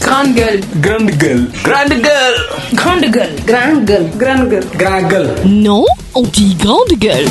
Grande gueule. Grande gueule. Grande gueule. Grande gueule. Grande gueule. Grande gueule. Grande gueule. Non, on dit grande gueule.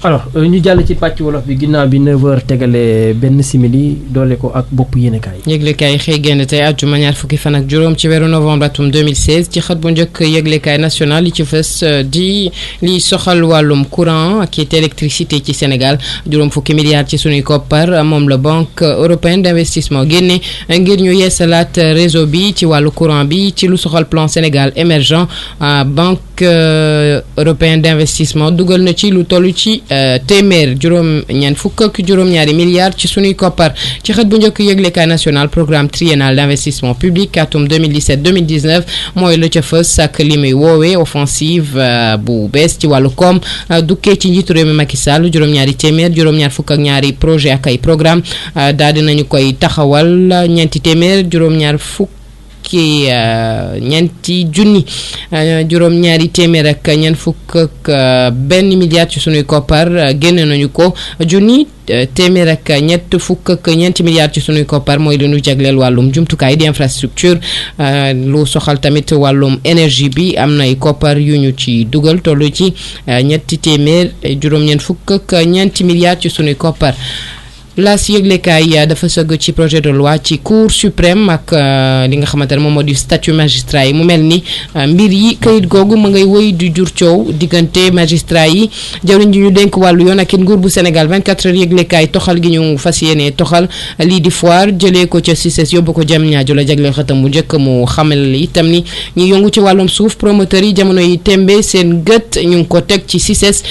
alors ñu jàll ci pàcc wolof bi ginnaaw bi 9h tegalee benn simili doole ko ak bopp yéenekaay yëglekaay xëy génn tey àjjuma ñaar fukki fan ak juróom ci weeru novembre atum 2016 ci xët bu njëkk yëglekaay national li ci fës di li soxal wàllum courant ak it électricité ci Sénégal juróom fukki milliards ci sunuy koppar moom la banque européenne d'investissement génne ngir ñu yeesalaat réseau bi ci wàllu courant bi ci lu soxal plan Sénégal émergent banque européenne d'investissement dugal na ci lu toll ci téeméer juróom-ñeent fukk ak juróom-ñaari milliards ci sunuy koppar ci xët bu njëkk yëglekaay national programme triennal d'investissement public atum 2017-2019 mooy la ca fës ak li muy woowee offensive bu bees ci wàllu koom dukkee ci njiitu réew mi Macky Sall juróom-ñaari téeméer juróom-ñaar fukk ak ñaari projet ak ay programme daal dinañu koy taxawal ñeenti téeméer juróom-ñaar fukk ki ñeenti junni juróom-ñaari téeméer ak ñeent fukk ak benn milliard ci sunuy koppar génne nañu ko junni téeméer ak ñett fukk ak ñeenti milliards ci sunuy koppar mooy li ñu jagleel wàllum jumtukaay di infrastructure lu soxal tamit wàllum énergie bi am na ay koppar yu ñu ci dugal tollu ci ñetti téeméer juróom-ñeent fukk ak ñeenti milliards ci sunuy koppar. laas yëglekaay dafa sëgg ci projet de loi ci cour suprême ak li nga xamante ne moom moo di statut magistrat yi mu mel ni mbir yi kayit googu ma ngay woy di jur coow diggante magistrat yi jawriñ ji ñu dénk wàllu yoon ak it nguur bu Sénégal 24 heures yëglekaay toxal gi ñu fas yéene toxal lii di foire jëlee ko ca CICES yóbbu ko jam ñaajo la jagleel xëtam bu njëkk mu xamal itam ni ñi yëngu ci wàllum suuf promoteurs yi jamono yi tembe seen gët ñu ngi ko teg ci CICES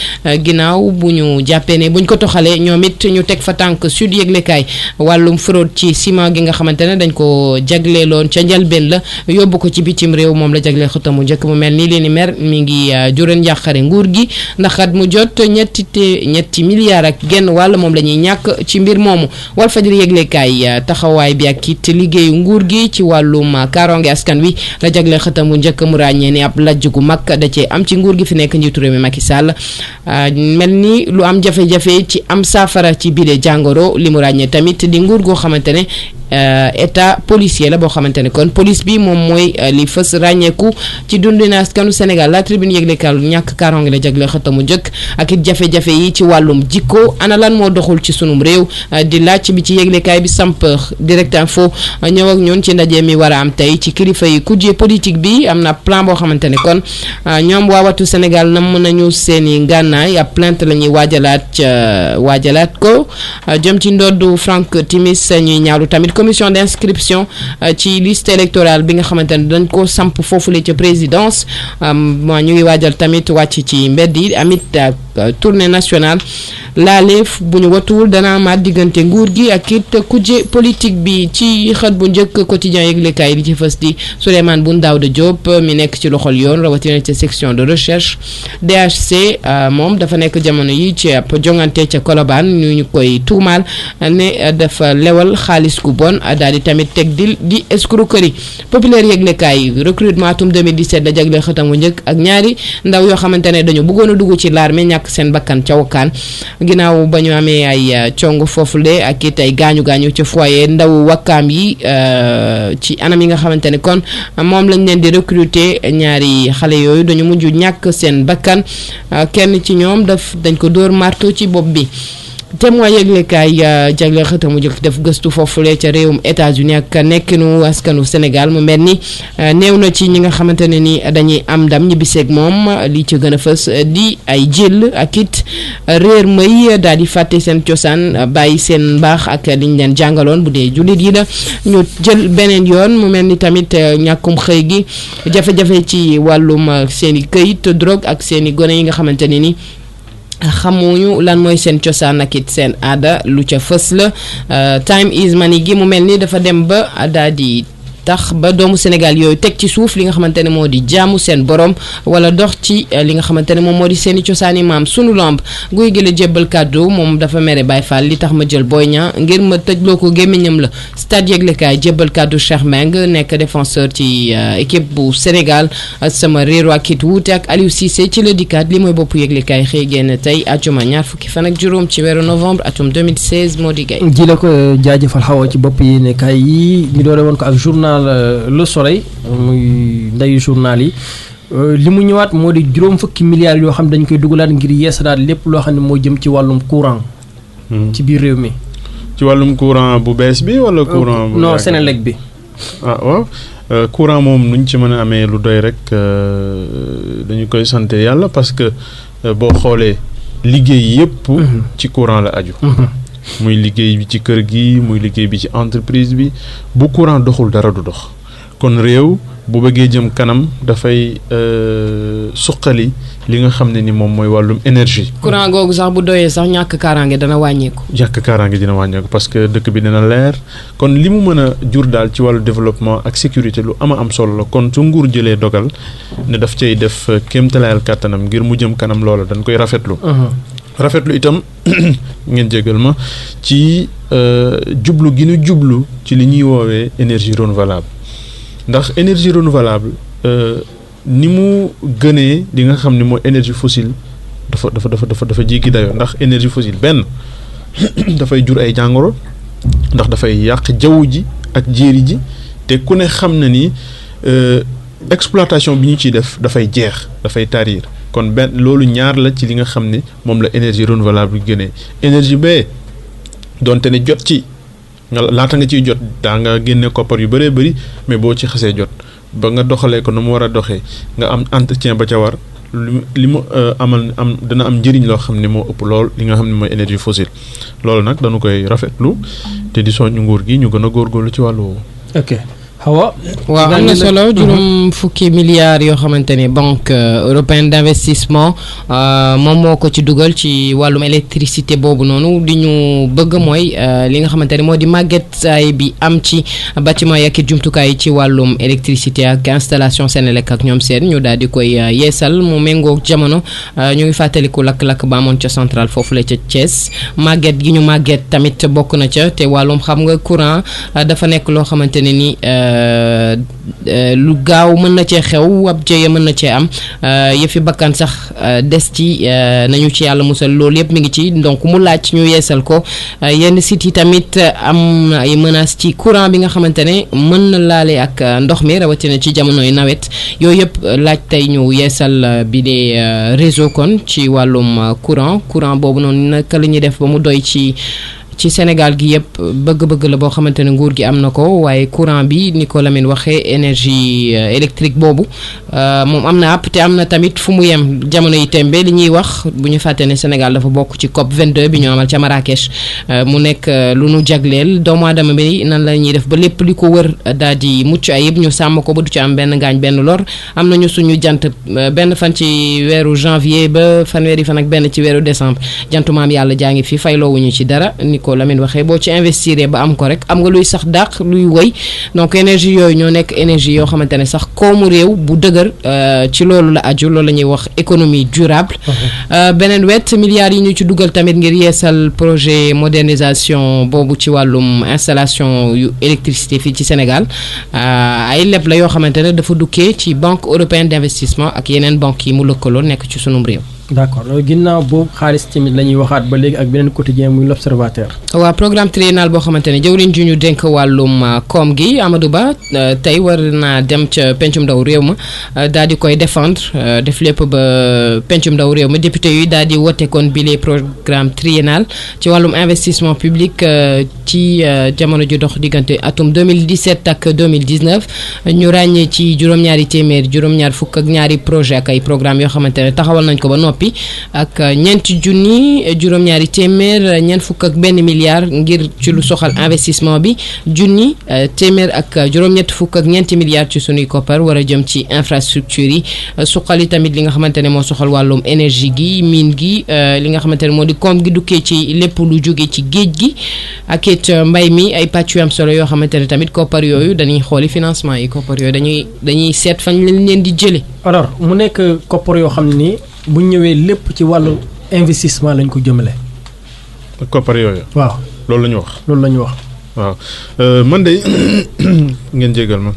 ginnaaw bu ñu jàppee ne buñ ko toxalee ñoom it ñu teg fa tànk sud yëglekaay wàllum fraude ci ciment gi nga xamante ne dañ ko jagleeloon ca njalbeen la yóbbu ko ci bitim réew moom la jagleel xëtamu njëkk mu mel ni leen i mer mi ngi juróon njàqare nguur gi ndax at mu jot ñetti milliards ak genn wàll moom la ñuy ñàkk ci mbir moomu Walfadjri yëglekaay taxawaay bi ak it liggéeyu nguur gi ci wàllum kaarange askan wi la jagleel xëtamu njëkk mu ràññee ni ab lajj gu mag da cee am ci nguur gi fi nekk njiitu réew mi Macky Sall mel ni lu am jafe-jafe ci am saafara ci bile jàngoro li mu ràññee tamit di nguur goo xamante ne état policier la boo xamante ne kon police bi moom mooy li fës ràññeeku ci dundina askanu Sénégal la tribune yëglekaay ñàkk kaarange la jagle xëtamu njëkk ak it jafe-jafe yi ci wàllum jikko ana lan moo doxul ci sunum réew di laaj bi ci yëglekaay bi samp direct info ñëw ak ñun ci ndaje mi war a am tey ci kilifa yi kujje politique bi am na plan boo xamante ne kon ñoom waawatu Sénégal nam nañu seeni ngànnaay ab plainte la ñuy waajalaat ko jëm ci ndoddu Franck Timis ñuy ñaawlu tamit commission d'inscription ci liste électorale bi nga xamante ne dañ ko samp foofule ca présidence ñu ngi waajal tamit wàcc ci mbedd yi amit tournée nationale laaleef bu ñu watuwul dana amaat diggante nguur gi ak it kujje politique bi ci xët bu njëkk quotidien yëglekaay li ci fës di Souleymane Boun Daouda Diop mi nekk ci loxol yoon rawatina ca section de recherche DHC moom dafa nekk jamono yi ci ab jongante ca Colobane ñu koy tuumaal ne dafa lewal xaalis gu bon daal di tamit teg di escroquerie populaire yëglekaay recrutement atum 2017 la jagleel xëtam bu njëkk ak ñaari ndaw yoo xamante ne dañu bëggoon a dugg ci l'armée ñàkk seen bakkan ca Wakkaan ginnaaw ba ñu amee ay cong foofule ak it ay gaañu-gaañu ca foyer ndaw wakkaam yi ci anam yi nga xamante ne kon moom lañ leen di recruter ñaari xale yooyu dañu mujj ñàkk seen bakkan kenn ci ñoom dañ ko dóor marteau ci bopp bi Témoin yëglekaay jagleel xëtamu jëkk def gëstu foofule ca réewum États-Unis ak nekkinu askanu Sénégal mu mel ni néew na ci ñi nga xamante ne ni dañuy am ndam ñibbiseeg moom li ci gën a fës di ay jël ak it réer may daal di fàtte seen cosaan bàyyi seen mbaax ak liñ leen jàngaloon bu dee jullit yi la ñu jël beneen yoon mu mel ni tamit ñàkkum xëy gi jafe-jafe ci wàllum seen i këyit drogue ak seen i gone yi nga xamante ne ni xamuñu lan mooy seen cosaan ak it seen aada lu ca fës la time is money gi mu mel ni dafa dem ba daal di tax ba doomu Sénégal yooyu teg ci suuf li nga xamante ne moo di jaamu seen borom wala dox ci li nga xamante ne moom moo di seen i cosaani maam sunu lamb guy gi la jébbal kàddu moom dafa mere Baye Fall li tax ma jël Boy Niang ngir ma tëjloo ko gémmiñam la stade yëglekaay jébbal kàddu Cheikh Meng nekk défenseur ci équipe bu Sénégal sama réero ak it wuute ak Aliou Cissé ci la dikkaat li mooy bopp yëglekaay xëy génn tey àjjuma ñaar fukki fan ak juróom ci weeru novembre atum 2016 moo di gay ji la ko jaajëfal xaw ci bopp yéenekaay yi ñu doore woon ko ak journal Le Soleil muy ndeyu journal yi li mu ñëwaat moo di juróom fukki milliards yoo xam dañ koy dugalaat ngir yeesalaat lépp loo xam ne moo jëm ci wàllum courant ci biir réew mi ci wàllum courant bu bees bi wala courant bu non Senelec bi waaw courant moom nuñ ci mën a amee lu doy rek dañu koy sant yàlla parce que boo xoolee liggéey yépp ci courant la aju muy liggéey bi ci kër gi muy liggéey bi ci entreprise bi bu courant doxul dara du dox kon réew bu bëggee jëm kanam dafay suqali li nga xam ne ni moom mooy wàllum énergie. courant googu sax bu doyee sax ñàkk kaaraange dana wàññeeku. dina wàññeeku parce que dëkk bi dina leer kon li mu mën a jur daal ci wàllu développement ak sécurité lu am solo la kon su nguur jëlee dogal ne daf cay def kéemtalaayal kàttanam ngir mu jëm kanam loola dañ koy rafetlu. rafetlu itam ngeen jégal ma ci jublu gi nu jublu ci li ñuy woowee énergie renouvelable ndax énergie renouvelable ni mu gënee li nga xam ne mooy énergie fossile dafa jéggi dayoo ndax énergie fossile benn dafay jur ay jàngoro ndax dafay yàq jaww ji ak jéeri ji te ku ne xam na ni exploitation bi ñu ciy def dafay jeex dafay tarir kon benn loolu ñaar la ci li nga xam ne moom la énergie renouvelable gënee énergie bee donte ne jot ci nga laata nga ciy jot daa nga génne koppar yu bëree bëri mais boo ci xasee jot ba nga doxalee ko nu mu war a doxee nga am entretien ba ca war li mu dana am njëriñ loo xam ne moo ëpp lool li nga xam ne mooy énergie fossile loolu nag dañu koy rafetlu te di soññ nguur gi ñu gën a góorgóorlu ci wàllu woowu. ok Hawa. waaw am na solo juróom fukki milliards yoo xamante ne banque européenne d'investissement moom moo ko ci dugal ci wàllum électricité boobu noonu li ñu bëgg mooy li nga xamante ne moo di màggetaay bi am ci bâtiment yi ak jumtukaay yi ci wàllum électricité ak installation Senelec ak ñoom seen ñu daal di koy yeesal mu méngoog jamono ñu ngi fàttaliku lakk-lakk ba amoon ca centrale foofu la ca Thiès màgget gi ñu màgget tamit bokk na ca te wàllum xam nga courant dafa nekk loo xamante ne ni. Lu gaaw mën na cee xew ab jëye mën na cee am yëfi bakkan sax des ci nañu ci yàlla musal loolu yëpp mi ngi ci donc mu laaj ñu yeesal ko yenn sites yi tamit am ay menaces ci courant bi nga xamante ne mën na laale ak ndox mi rawatina ci jamonoy nawet yooyu yëpp laaj tey ñu yeesal bi de réseau kon ci wàllum courant boobu noonu naka la ñuy def ba mu doy ci Sénégal gi yëpp bëgg-bëgg la boo xamante ne nguur gi am na ko waaye courant bi ni ko Lamine waxee énergie électrique boobu moom am na àpp te am na tamit fu mu yem jamono yi tembe li ñuy wax bu ñu fàtte ne Sénégal dafa bokk ci COP 22 bi ñu amal ca Marrakech mu nekk lu nu jagleel doomu aadama bi nan la ñuy def ba lépp li ko wër daal di mucc ayib ñu sàmm ko ba du ci am benn ngaañ benn lor am nañu suñu jant benn fan ci weeru janvier ba fanweeri fan ak benn ci weeru décembre jantu maam yàlla jaa ngi fi fayloowuñu ci dara ko Lamine waxee boo ci investir ba am ko rek am nga luy sax dàq luy wëy donc énergie yooyu ñoo nekk énergie yoo xamante ne sax koomu réew bu dëgër ci loolu la aju loolu la ñuy wax économie durable beneen wet milliards yi ñu ci dugal tamit ngir yeesal projet modernisation boobu ci wàllum installation yu électricité fii ci Sénégal ay leb la yoo xamante ne dafa dukkee ci banque européenne d'investissement ak yeneen banques yi mu lëkkaloo nekk ci sunum réew. d'accord ginnaaw boobu xaalis tamit la ñuy waxaat ba léegi ak beneen quotidien muy l'observateur. waaw programme triennal boo xamante ne jëwriñ ji ñu dénk wàllum koom gi Amadou Ba tey war naa dem ca pencum ndaw réew ma daal di koy défendre def lépp ba pencum ndaw réew ma député yi daal di wote kon bile programme triennal ci wàllum investissement public ci jamono ju dox diggante atum 2017 ak 2019 ñu ràññee ci juróom-ñaari téeméer juróom-ñaar fukk ak ñaari projet ak ay programme yoo xamante ne taxawal nañ ko ba noppi noppi ak ñeenti junni juróom-ñaari téeméer ñeent fukk ak benn milliard ngir ci lu soxal investissement bi junni téeméer ak juróom-ñett fukk ak ñeenti milliards ci sunuy koppar war a jëm ci infrastructure yi suqali tamit li nga xamante ne moo soxal wàllum énergie gi mine gi li nga xamante ne moo di koom gi dukkee ci lépp lu jóge ci géej gi ak it mbay mi ay pàcc yu am solo yoo xamante ne tamit koppar yooyu dañuy xooli financement yi koppar yooyu dañuy seet fañ leen di jëlee. alors mu nekk koppar yoo xam ni bu ñëwee lépp ci wàllu investissement lañ ko jëmale. koppar yooyu. waaw loolu la ñu wax. loolu la ñu wax. waaw man de ngeen jégal ma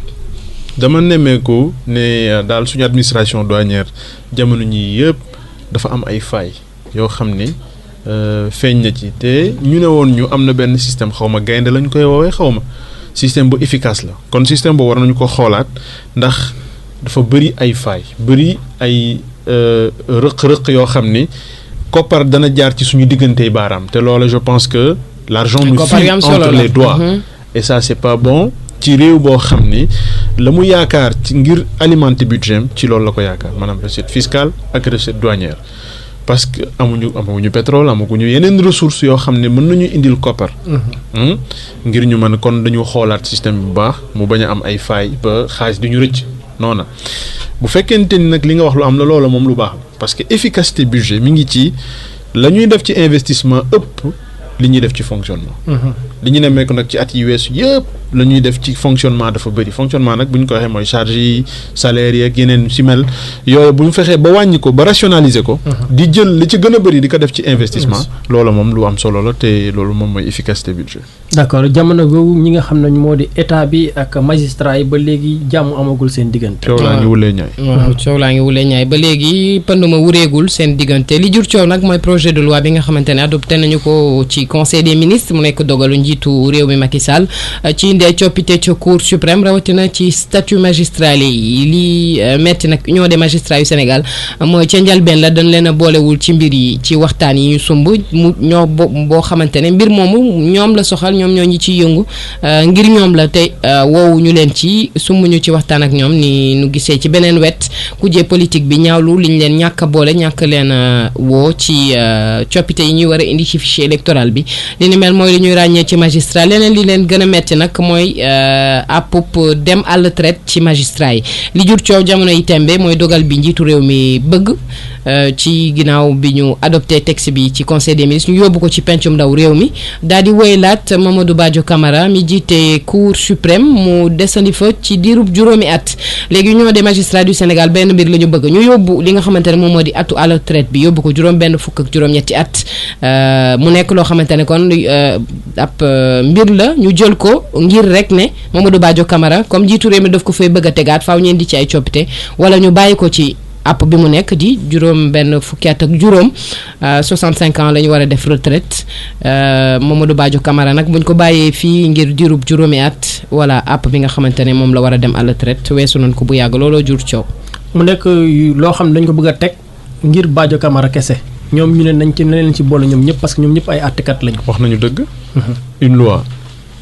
dama nemmeeku ne daal suñu administration douanière jamono ñi yëpp dafa am ay failles yoo xam ni feeñ na ci te ñu ne woon ñu am na benn système xaw ma gaynde lañ koy woowee xaw ma système bu efficace la kon système boobu war nañu ko xoolaat ndax dafa bëri ay failles bëri ay rëq-rëq yoo xam ni koppar dana jaar ci suñu diggantey baaraam te loolu je pense que l'argent nous file entre les doigts et ça c'est pas bon ci réew boo xam ni la mu yaakaar ci ngir alimenter budget ci loolu la ko yaakaar maanaam recette fiscale ak recette douanière parce que amuñu pétrole amaguñu yeneen ressources yoo xam ne mën nañu indil koppar ngir ñu mën kon dañu xoolaat système bu baax mu bañ a am ay failles ba xaalis di ñu rëcc noona bu fekkente ni nag li nga wax lu am la loola moom lu baax parce que efficacité budget mi ngi ci la ñuy def ci investissement ëpp li ñuy def ci fonctionnement li ñu nemmeek nag ci at yi weesu yëpp la ñuy def ci fonctionnement dafa bëri fonctionnement nag bu ñu ko waxee mooy charge yi salaire yi ak yeneen si mel yooyu bu ñu fexee ba wàññi ko ba rationaliser ko di jël li ci gën a bëri di ko def ci investissement loolu moom lu am solo la te loolu moom mooy efficacité budget. d'accord jamono googu ñi nga xam ne moo di état bi ak magistrat yi ba léegi jàmm amagul seen diggante. coow laa ngi wulee ñaay. waaw coow laa ngi wulee ñaay ba léegi pënd ma wureegul seen diggante li jur coow nag mooy projet de loi bi nga xamante ne adopté nañu ko ci conseil des ministres mu nekk dogalu njiitu réew mi Macky Sall ci ndee coppite ca cour suprême rawatina ci statut magistral yi lii metti nag union des magistrats yu Sénégal mooy ca njalbeen la dañ leen a boolewul ci mbir yi ci waxtaan yi ñu sumb mu ñoo boo xamante ne mbir moomu ñoom la soxal ñoom ñoo ñi ciy yëngu ngir ñoom la te woowu ñu leen ci sumb ñu ci waxtaan ak ñoom ni nu gisee ci beneen wet kujje politique bi ñaawlu liñ leen ñàkk a boole ñàkk leen woo ci coppite yi ñuy war a indi ci fichier électoral bi li ni mel mooy li ñuy ràññee ci magistrat leneen li leen gën a metti nag mooy àppub dem à la retraite ci magistrat yi li jur coow jamono yi tembe mooy dogal bi njiitu réew mi bëgg ci ginnaaw bi ñu adopté texte bi ci conseil des ministres ñu yóbbu ko ci pencum ndaw réew mi daal di woylaat Mamadou Badio Camara mi jiite cour suprême mu desandi fa ci diirub juróomi at léegi union des magistrats du Sénégal benn mbir la ñu bëgg ñu yóbbu li nga xamante ne moom moo di atu à la retraite bi yóbbu ko juróom-benn fukk ak juróom-ñetti at mu nekk loo xamante ne kon ab mbir la ñu jël ko ngir rek ne Mamadou Badio Camara comme jiitu réew mi daf ko fay bëgg a tegaat faaw ñeen di ci ay coppite wala ñu bàyyi ko ci app bi mu nekk di juróom benn fukki at ak juróom 65 ans la ñu war a def retraite Mamadou Badio Camara nag buñ ko bàyyee fii ngir diirub juróomi at wala app bi nga xamante ne moom la war a dem à la retraite weesu nañ ko bu yàgg looloo jur coow. mu nekk loo xam ne dañ ko bëgg a teg ngir Badio Camara kese ñoom ñu ne nañ ci leen ci boole ñoom ñëpp parce que ñoom ñëpp ay àttekat lañu. wax nañu dëgg. une loi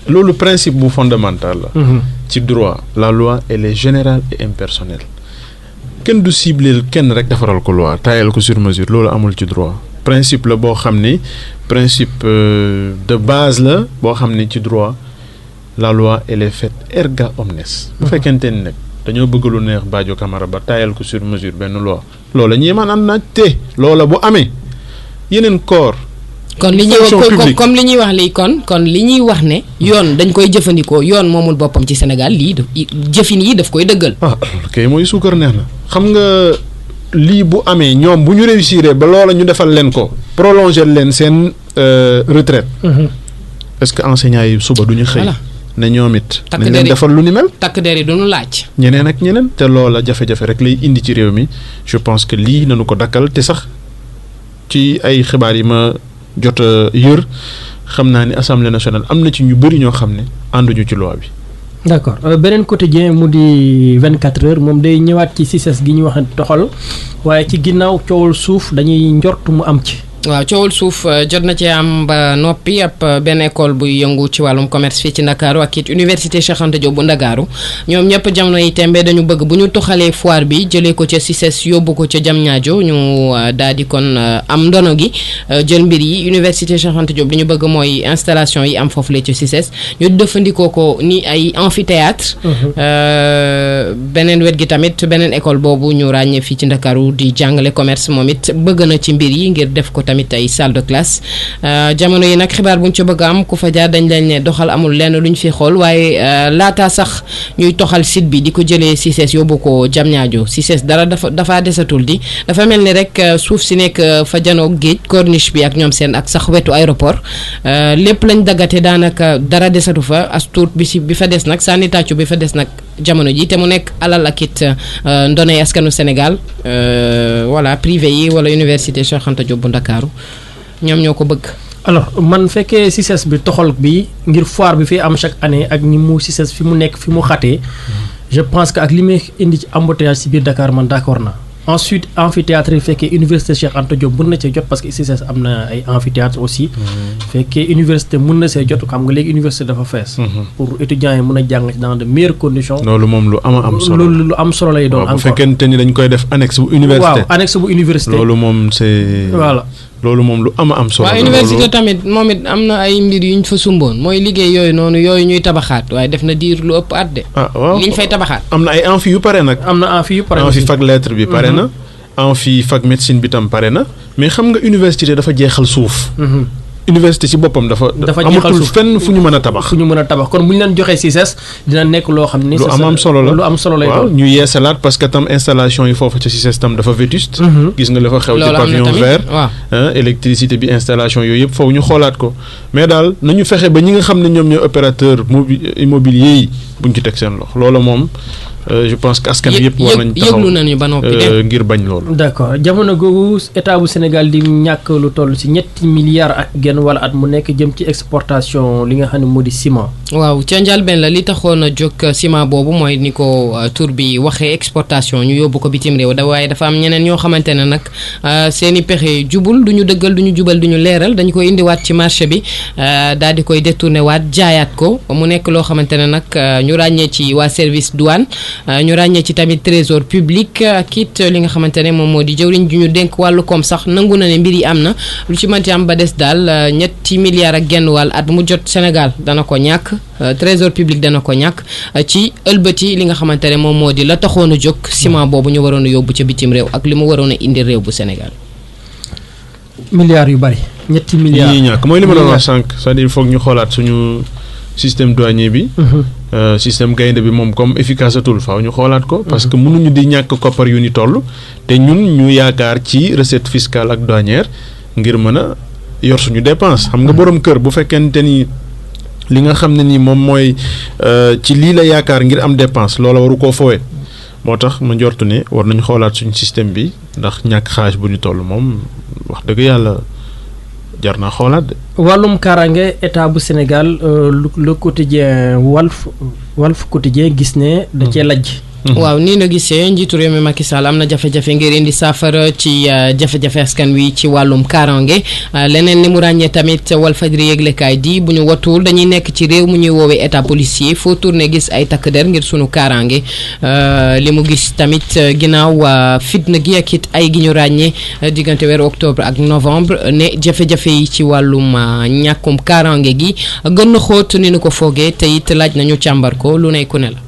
loolu principe bu fondamental la. ci droit la loi elle est générale et impersonnelle. kenn du cibleel kenn rek defaral ko loi taayal ko sur mesure loolu amul ci droit principe la boo xam ni principe de base la boo xam ni ci droit la loi elle est faite erga omnes bu fekkente ni nag dañoo bëgg lu neex Badio Camara ba taayal ko sur mesure benn loi loola ñi man ànd na te loola bu amee yeneen corps kon li ñuy comme li ñuy wax lii kon li ñuy wax ne yoon dañ koy jëfandikoo yoon moomul boppam ci Sénégal lii jëfin yi daf koy dëggal. kay mooy suukar neex na xam nga lii bu amee ñoom bu ñu réussir ba loola ñu defal leen ko prolonger leen seen retraite. est-ce que enseignants yi suba du ñu xëy. ne ñoom it. nañ leen defal lu ni mel. takk der yi duñu laaj. ñeneen ak ñeneen te loola jafe-jafe rek lay indi ci réew mi je pense que lii nañu ko dakkal te sax ci ay xibaar yi ma. jot a yër xam naa ni assemblée nationale am na ci ñu bëri ñoo xam ne ànduñu ci loi bi. d'accord beneen quotidien mu di 24 heures moom day ñëwaat ci CICES gi ñu wax toxal waaye ci ginnaaw coowul suuf dañuy njort mu am ci waaw coowul suuf jot na ci am ba noppi ab benn école buy yëngu ci wàllum commerce fii ci Ndakaaru ak it université Cheikh Anta Diop bu Ndakaaru ñoom ñëpp jamono yi tembe dañu bëgg bu ñu toxalee foire bi jëlee ko ca CICES yóbbu ko ca Diamniadio ñu daal di kon am ndono gi jël mbir yi université Cheikh Anta Diop li ñu bëgg mooy installation yi am foofu la ca CICES ñu defandikoo ko ni ay amphithéâtre beneen wet gi tamit beneen école boobu ñu ràññee fii ci Ndakaaru di jàngale commerce moom it bëgg na ci mbir yi ngir def ko tamit ay salle de classe jamono yi nag xibaar buñ ci bëgg am ku fa jaar dañ leen ne doxal amul lenn luñ fi xool waaye laata sax ñuy toxal site bi di ko jëlee CICES yóbbu ko Diamniadio CICES dara dafa desatul di dafa mel ni rek suuf si nekk fa janoog géej corniche bi ak ñoom seen ak sax wetu aéroport lépp lañ daggate daanaka dara desatu fa as tuut bi fa des nag sànni tàccu bi fa des nag jamono ji te mu nekk alal ak it ndonay askanu Sénégal voilà privé yi wala université Cheikh Anta Diop bu Ndakaaru ñoom ñoo ko bëgg. alors man fekkee CICES bi toxal bi ngir foire bi fi am chaque année ak ni mu CICES fi mu nekk fi mu xatee je pense que ak li muy indi ci embouteillage ci biir Dakar man d'accord na ensuite amphithéâtre yi fekkee université Cheikh Anta Diop mën na cee jot parce que CICES am na ay amphithéâtre aussi fekkee université mën na see jot xam nga léegi université dafa fees pour étudiants yi mën a jàng dans de meilleures conditions. loolu moom lu am solo loolu lu am solo lay doon encore bu fekkente ni dañ koy def annexe bu université. waaw annexe bu université. loolu moom c'est. voilà. loolu moom lu am solo. waaw université tamit moom it am na ay mbir yu ñu fa sumboon mooy liggéey yooyu noonu yooyu ñuy tabaxaat waaye def na diir lu ëpp at de. waaw li ñu fay tabaxaat. am na ay amphi yu pare nag. amphi fac lettre bi pare na. amphi fac médecine bi tam pare na. mais xam nga université dafa jeexal suuf. université ci boppam dafa amatul fenn fu ñu mën a tabax. kon bu ñu leen joxee CICES dina nekk loo xam ni. lu am solo la lu am solo lay doon. waaw ñu yeesalaat parce que tam installation yi foofu ca CICES tam dafa vétuste. gis nga la fa xew ci pavillon vert. électricité bi installation yooyu yëpp foofu ñu xoolaat ko. mais daal nañu fexe ba ñi nga xam ne ñoom ñooy opérateur immobilier yi buñ ci teg seen loxo loola moom. je pense que askan wi yëpp war nañ taxaw yëglu nañu ba noppi ngir bañ loolu. d'accord jamono googu état bu Sénégal di ñàkk lu toll ci ñetti milliards ak genn wala at mu nekk jëm ci exportation li nga xam ne moo di ciment. waaw ca njëlbeen la li taxoon a jóg ciment boobu mooy ni ko tur bi waxee exportation ñu yóbbu ko bitim réew waaye dafa am ñeneen ñoo xamante ne nag seen i pexe jubul du ñu dëggal du ñu jubal du ñu leeral dañu koy indiwaat ci marché bi daal di koy détourné waat jaayaat ko mu nekk loo xamante ne nag ñu ràññee ci waa service douane. ñu ràññee ci tamit trésor public ak it li nga xamante ne moom moo di jëwriñ ju ñu dénk wàllu koom sax nangu na ne mbir yi am na lu ci mënti am ba des daal ñetti milliards ak genn wàll at mu jot Sénégal dana ko ñàkk trésor public dana ko ñàkk ci ëlbati li nga xamante ne moom moo di la taxoon a jóg ciment boobu ñu waroon a yóbbu ca bitim réew ak li mu waroon a indi réew bu Sénégal. milliards yu bari ñetti milliards yi ñàkk mooy li ma doon wax sànq c'est-à-dire foog ñu xoolaat suñu système douanier bi. système gaynde bi moom comme efficacetul faaw ñu xoolaat ko. parce que mënuñu di ñàkk koppar yu ni toll. te ñun ñu yaakaar ci recette fiscale ak douanière ngir mën a yor suñu dépense xam nga borom kër bu fekkente ni li nga xam ne ni moom mooy ci lii la yaakaar ngir am dépense loola waru koo fowee. moo tax ma njortu ne war nañu xoolaat suñu système bi ndax ñàkk xaaj bu ñu toll moom wax dëgg yàlla. jar naa xoolaat de. wàllum kaaraange état bu Sénégal le quotidien Walf quotidien gis ne da cee lajj. waaw nii na gisee njiitu réew mi Macky Sall am na jafe-jafe ngir indi saafara ci jafe-jafe askan wi ci wàllum kaaraange leneen li mu ràññee tamit Walfadjri yëglekaay di bu ñu watuwul dañuy nekk ci réew mu ñuy woowee état policier foo tourné gis ay takk der ngir sunu kaaraange li mu gis tamit ginnaaw fitna gi ak it ay gi ñu ràññee diggante weeru octobre ak novembre ne jafe-jafe yi ci wàllum ñàkkum kaaraange gi gën na xóot ni nu ko foogee te it laaj nañu càmbar ko lu ne ku ne la.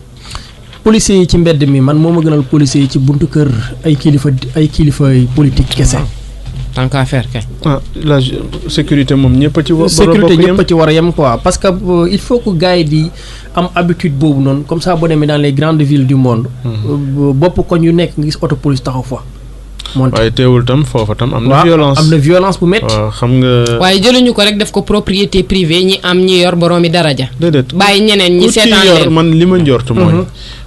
policiers yi ci mbedd mi man moo ma gënal policiers yi ci buntu kër ay kilifa politique kese. tant qu'à faire kay. la sécurité moom ñëpp a ci war sécurité ñëpp a ci war a yem quoi parce que il faut que gars yi di am habitude boobu noonu comme ça boo demee dans les grandes villes du monde. bopp koñ yu nekk nga gis auto police taxaw fa. waaye teewul tam foofa tam am na violence am na violence bu métti. waaw xam nga. waaye jëluñu ko rek def ko propriété privée ñi am ñi yor boroomi daraja. déedéet bàyyi ñeneen ñi seetaan leen man li ma njort mooy.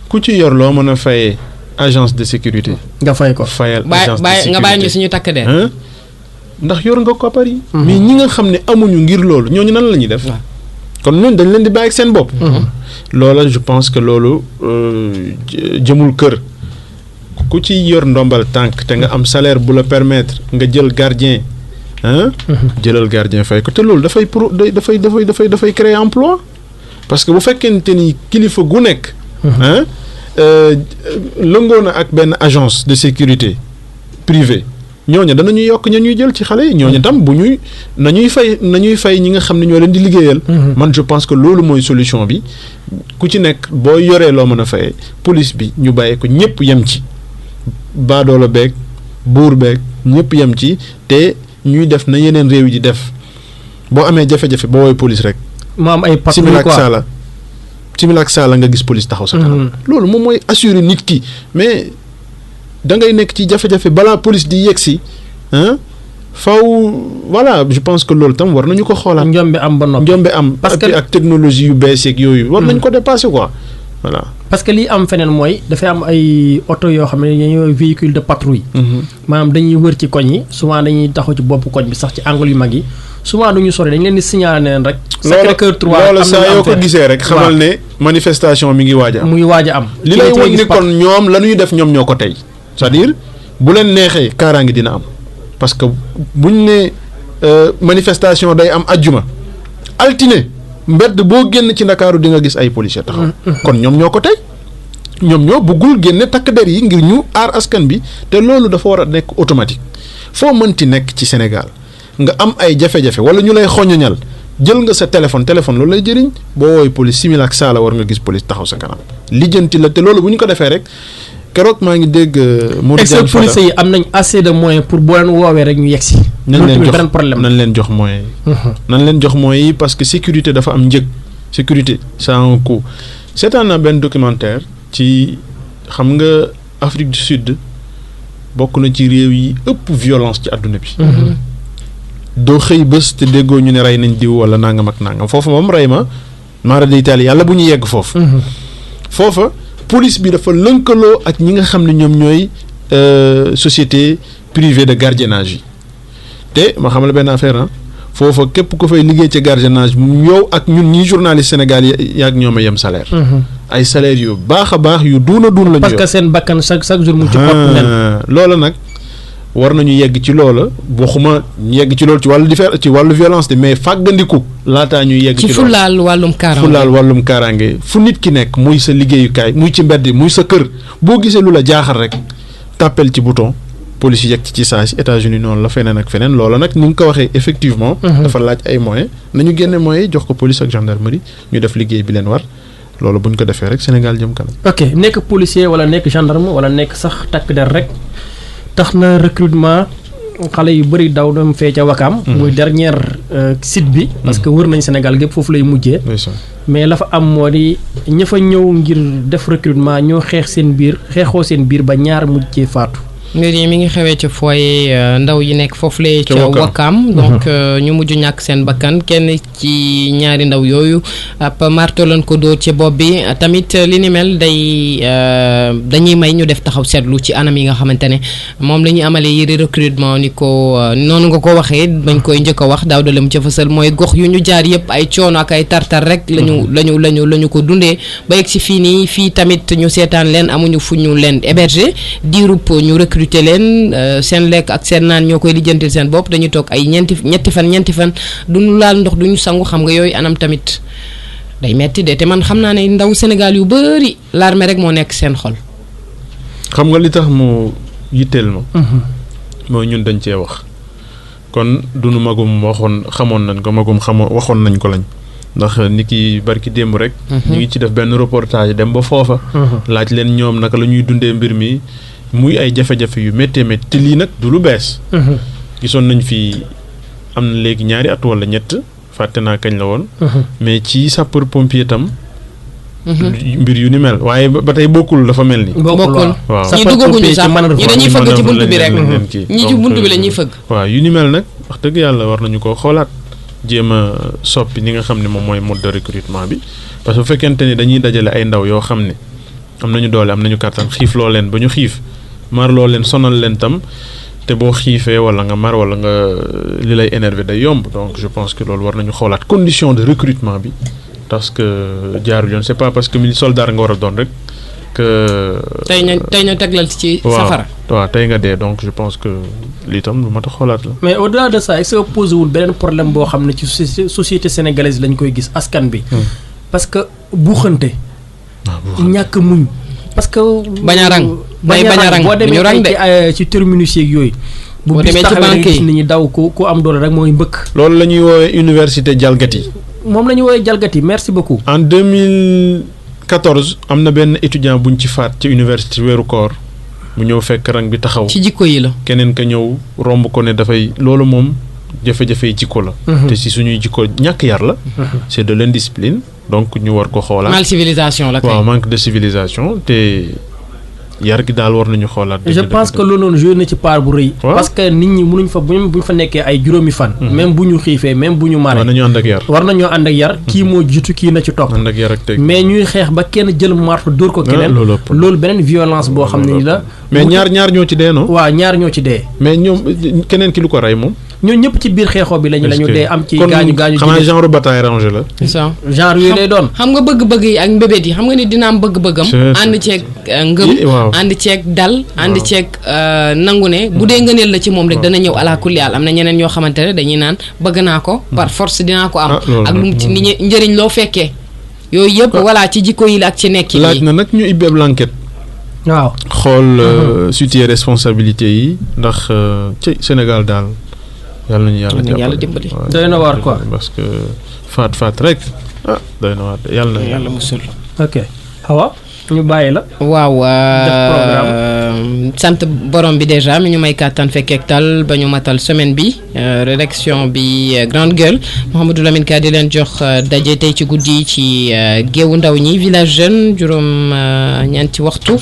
ku ci yor loo mën a fayee agence de sécurité. nga fay ko fayal agence de sécurité nga bàyyi ñu suñu takk der. ndax yor nga koppar yi. mais ñi nga xam ne amuñu ngir loolu ñooñu nan la ñuy def. kon ñooñu dañ leen di bàyyi ak seen bopp. loola je pense que loolu jëmul kër. ku ci yor ndombal tànk te nga am salaire bu la permettre nga jël gardien jëlal gardien fay ko te loolu dafay créer emploi parce que bu fekkente ni kilifa gu nekk lëngoo na ak benn agence de sécurité privée ñooñu danañu yokk ña ñuy jël ci xale yi ñooñu tam bu ñuy nañuy fay ñi nga xam ne ñoo leen di liggéeyal. man je pense que loolu mooy solution bi ku ci nekk boo yoree loo mën a fayee police bi ñu bàyyi ko ñëpp yem ci baadoola beeg buur beeg ñëpp yem ci te ñuy def na yeneen réew yi di def boo amee jafe-jafe boo woowee police rek. mu am ay patrouille quoi simila ak saala nga gis police taxaw sa kanam. loolu moom mooy assurer nit ki mais. da ngay nekk ci jafe-jafe balaa police di yegg si faw voilà je pense que loolu tam war nañu ko xoolaat. njombe am ba noppi njombe am. parce que ak technologie yu bees yeeg yooyu. war nañu ko dépasser quoi voilà. parce que li am feneen mooy dafay am ay oto yoo xam ne dañuy véhicule de patrouille. maanaam dañuy wër ci koñ yi souvent dañuy taxaw ci boppu koñ bi sax ci angle yu mag yi souvent duñu sori dañ leen di signaler ne leen rek. Sacré-Cœur 3 am na loolu saa yoo ko gisee rek. xamal ne manifestation mi ngi waaj a am. muy waaj a am. li lay won ni kon ñoom la ñuy def ñoom ñoo ko tey. c'est-à-dire bu leen neexee kaaraange dina am parce que buñ ne manifestation day am ajjuma altine mbedd boo génn ci Ndakaaru di nga gis ay policiers taxaw. kon ñoom ñoo ko tey ñoom ñoo bëggul génne takk der yi ngir ñu aar askan bi te loolu dafa war a nekk automatique foo mënti nekk ci Sénégal nga am ay jafe-jafe wala ñu lay xoñoñal jël nga sa téléphone loolu lay jëriñ boo woowee police simila ak saala war nga gis police taxaw sa kanam lijjanti la te loolu bu ñu ko defee rek. keroog maa ngi dégg. Modou Diagne Fada police yi am nañ assez de moyens pour boo leen woowee rek ñu yegsi. nañ leen jox moyens yi. nañ leen jox moyens yi parce que sécurité dafa am njëg. sécurité ça a un coût. seetaan naa benn documentaire ci xam nga Afrique du Sud bokk na ci réew yi ëpp violence ci àdduna bi. doo xëy bés te déggoo ñu ne rey nañ diw wala nangam ak nangam foofu moom rey ma maara d'Italie yàlla bu ñu yegg foofu. foofa. police bi dafa lënkaloo ak ñi nga xam ne ñoom ñooy société privée de gardiennage yi te ma xam la benn affaire foofa képp ku fay liggéey ci gardiennage yow ak ñun ñi journaliste Sénégal yi ak ñoom a yem salaire. ay salaire yu baax a baax yu duuna duun la ñu. parce que seen bakkan chaque jour mu ci pot nen. loola nag war nañu yegg ci loola waxuma yegg ci loolu ci wàllu violence de mais fàggandiku laataa ñuy yegg ci loolu fulaal wàllum kaaraange fu nit ki nekk muy sa liggéeyukaay muy ci mbedd muy sa kër boo gisee lu la jaaxal rek tàppel ci bouton police yegg ci saa si États-Unis noonu la feneen ak feneen loola nag ni nga ko waxee effectivement. dafa laaj ay moyens nañu génne moyens jox ko police ak gendarmerie ñu def liggéey bi leen war loolu bu ñu ko defee rek Sénégal jëm kanam. ok nekk policier wala nekk gendarme wala nekk sax takk der rek. tax na recrutement xale yu bëri daw dem fee ca Wakaam. muy dernière site bi. parce que wër nañ Sénégal gépp foofu lay mujjee. mais la fa am moo di ña fa ñëw ngir def recrutement ñoo xeexoo seen biir ba ñaar mujjee faatu. mbir yi mi ngi xewee ca foyer ndaw yi nekk foofu la ca Wakaam donc ñu mujj ñàkk seen bakkan kenn ci ñaari ndaw yooyu ab marto lañ ko dóor ci bopp bi tamit li ni mel dañuy may ñu def taxaw seetlu ci anam yi nga xamante ne moom la ñuy amalee yëri recrutement ni ko noonu nga ko waxee bañ koy njëkk a wax daaw da lam ca fësal mooy gox yu ñu jaar yëpp ay coono ak ay tartar rek lañu ko dundee ba yegg si fii nii fii tamit ñu seetaan leen amuñu fu ñu leen héberger diirub ñu recruter leen seen lekk ak seen naan ñoo koy lijjantil seen bopp dañuy toog ay ñetti fan duñu laal ndox duñu sangu xam nga yooyu anam tamit day metti de te man xam naa ne ndaw Sénégal yu bari l'armée rek moo nekk seen xol. xam nga li tax mu yitteel ma. mooy ñun dañ cee wax kon duñu magum xamoon nañ ko waxoon nañ ko lañ ndax nit ki barki démb rek. ñu ngi ci def benn reportage dem ba foofa. laaj leen ñoom naka la ñuy dundee mbir mi. muy ay jafe-jafe yu méttee métti te lii nag du lu bees. gisoon nañ fi am na léegi ñaari at wala ñett fàtte naa kañ la woon. mais ci sapeur pompier tam. mbir yu ni mel waaye ba tey bokkul dafa mel ni. bokkul waaw ñi duggaguñu sax ñi dañuy fëgg ci buntu bi rek. ñi ci buntu bi la ñuy fëgg. waaw yu ni mel nag wax dëgg yàlla war nañu koo xoolaat jéem a soppi ni nga xam ne moom mooy mode de recrutement bi parce que bu fekkente ni dañuy dajale ay ndaw yoo xam ne am nañu doole am nañu kàttan xiif loo leen ba ñu xiif. mar loo leen sonal leen tam te boo xiifee wala nga mar wala nga li lay énervé day yomb donc je pense que loolu war nañu xoolaat condition de recrutement bi parce que jaarul yoon c'est pas parce que soldat nga war a doon rek tey ñu teglal ci safara. waaw tey nga dee donc je pense que lii tam lu mat a xoolaat la. mais au-delà de ça est-ce que posé wul beneen problème boo xam ne ci société sénégalaise lañ koy gis askan bi. parce que buuxante. ñàkk muñ. parce que bañ a rang boo demee ci terminus yeeg yooyu. bu bis taxawee gis nit ñi daw ku am doole rek mooy mbëkk. loolu la ñuy woowee université jalgati. moom la ñuy woowee jalgati merci beaucoup. en 2014 am na benn étudiant buñ ci faat ci université weeru koor mu ñëw fekk rang bi taxaw. ci jikko yi la. keneen ka ñëw romb ko ne dafay loolu moom jafe-jafe yi jikko la. te si suñuy jikko ñàkk yar la. c'est de l'indiscipline donc ñu war ko xoolaat. mal civilisation la kay. waaw manque de civilisation te. yar gi daal war nañu xoolaat. je pense que loolu noonu joué na ci part bu rëy. parce que nit ñi mënuñ fa bu ñu fa nekkee ay juróomi fan. même bu ñu xiifee même bu ñu maree. war nañoo ànd ak yar. kii moo jiitu kii na ci topp. ànd ak yar ak teg mais ñuy xeex ba kenn jël marto dóor ko keneen. loolu beneen violence boo xam ne ni la. mais ñaar ñoo ci dee non. waaw ñaar ñoo ci dee. mais ñoom keneen ki lu ko rey moom. ñooñu ñëpp ci biir xeexoo bi lañu dee am ci gaañu. xanaa genre bataille rangée la. c'est ça genre yooyu lay doon. xam nga bëgg-bëgg yi ak mbébét yi xam nga ni dina am bëgg-bëggam. ànd ceeg ngëm ànd ceeg dal ànd ceeg nangu ne bu dee ngëneel la ci moom rek dana ñëw ala kulli am na ñeneen ñoo xamante ne dañuy naan bëgg naa ko par force dinaa ko am. ak lu mu ci njëriñ loo fekkee. yooyu yëpp voilà ci jikko yi la ak ci nekkin yi. laaj na nag ñu ibbeeb l'enquête. waaw xool situer responsabilité yi ndax ci Sénégal daal. yàlla nañu yàlla dimbali. doy na waar quoi. parce que faat rek doy na waar yàlla musul. ok Awa ñu bàyyi la. waaw sant borom bi déjà mi ñu may kàttan fekkeek tal ba ñu matal semaine bi rédaction bi Grande Gueule Mouhamadou Lamine Ka di leen jox daje tey ci guddi ci géewu ndaw ñi village jeune juróom ñeenti waxtu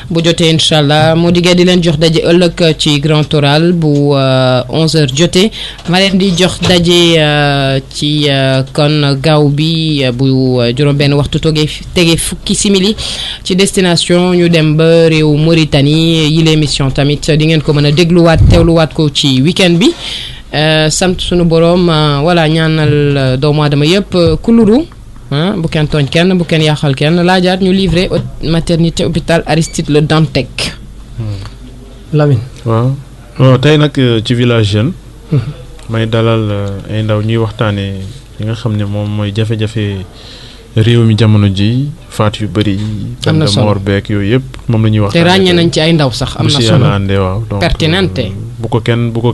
bu jotee incha allah moo diggee di leen jox daje ëllëg ci grand oral bu 11h jotee ma leen di jox daje ci kon gaaw bi bu juróom benn waxtu tegee fukki simili ci destination ñu dem ba réew Mauritanie yi l'émission tamit di ngeen ko mën a dégluwaat teewluwaat ko ci week-end bi sant sunu boroom voilà ñaanal doomu aadama yëpp kuluru bu kenn tooñ kenn bu kenn yàqal kenn laajaat ñu livré maternité hôpital Aristide Le Dantec. Lamine. waaw tey nag ci village jeune. may dalal ay ndaw ñuy waxtaanee li nga xam ne moom mooy jafe-jafe. réew mi jamono ji faat yu bëri. am na solo moor beek yooyu yëpp moom la ñuy wax. te ràññee nañ ci ay ndaw sax am na solo yàlla àndee waaw. donc pertinente. bu ko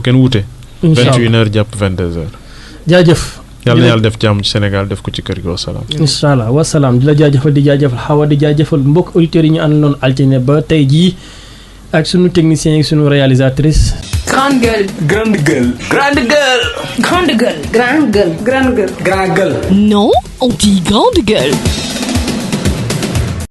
kenn wute. 21h jàpp 22h. jaajëf. yàlla na yàlla def jàmm ci Sénégal def ko ci kër gi wasalaam. incha allah wasalaam di la jaajëfal di jaajëfal Xawa di jaajëfal mbokk auditeurs yi ñu àndaloon altine ba tey jii ak sunu technicien yi sunu réalisatrice. Grande gueule. Grande gueule. Grande gueule. Grande gueule. Grande gueule. Grande gueule. Grande gueule. Non, on dit grande gueule.